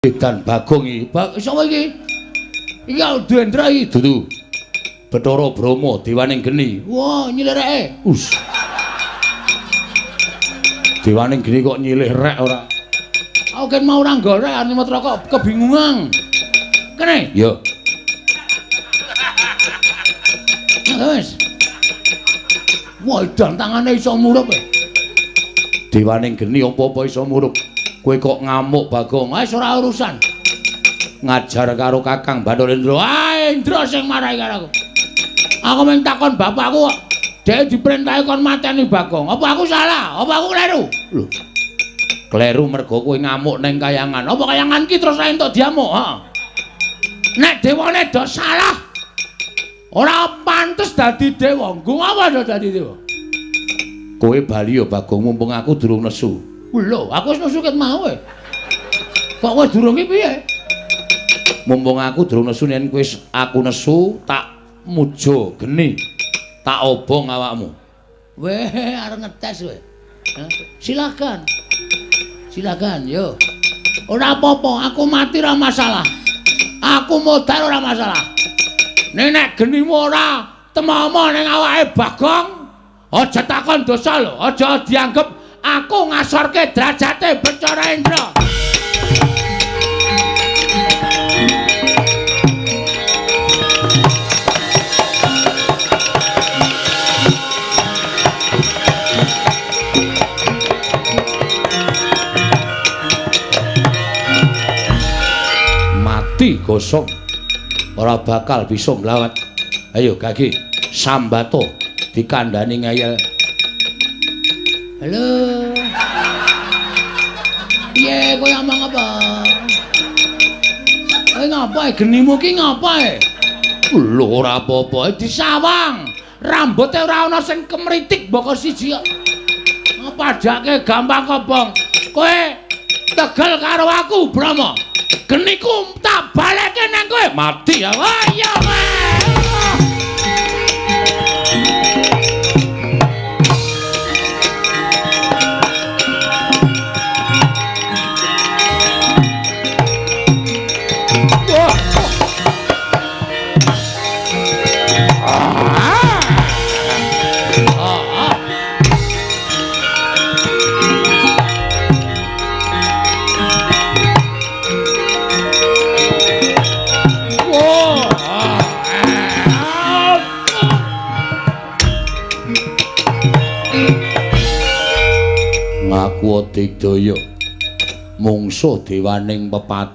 Edan Bagong iki. Sapa iki? Iki Dendra iki dudu. Bathara Brahma dewaning geni. Wah, nyilih reke. Us. Dewaning geni kok nyilih rek ora. Aku kan mau ora golek Animatra kok kebingungan. Kene? Yo. Wis. Wah, edan tangane iso murup. Dewaning geni apa-apa iso murup. Kowe kok ngamuk Bagong? Wis ora urusan. Ngajar karo Kakang Bathara Indra. Ah, Indra sing marahi karo aku. Aku mung takon bapakku kok. Dhek diperintahi kon mateni Bagong. Apa aku salah? Apa aku kleru? Lho. Kleru mergo kowe ngamuk ning kayangan. Apa kayangan ki terus ra entuk diamuk? Heeh. Nek dewane do salah, ora pantes dadi dewa. Nggo apa do dadi dewa? Kowe bali ya Bagong, mumpung aku durung nesu. Lho, aku wis nesu ket mau e. Kok kowe durung ki piye? Mumpung aku durung nesu, yen kowe aku nesu tak mujo geni. Tak obong awakmu. Weh, arep ngetes kowe. Silakan. Silakan, yo. Ora apa-apa, aku mati ora masalah. Aku modar ora masalah. Nek genimu ora temomo ning awake Bagong, aja takon dosa lho, aja dianggep aku ngasorke derajate Bathara Indra. Mati gosong, ora bakal bisa nglawat. Ayo gage sambato dikandani ngeyel. Halo. Piye kowe ngomong apa? Kowe ngapa genimu ki ngapa e? Lho ora apa-apa, disawang. Rambuté ora ana sing kemritik mboko siji kok. Padake gampang kobong. Kowe tegel karo aku, Brahma. Geniku tak balekke nang kowe. Mati ya. Wah iya kowe. Ngaku digdaya mungsuh dewaning pepati.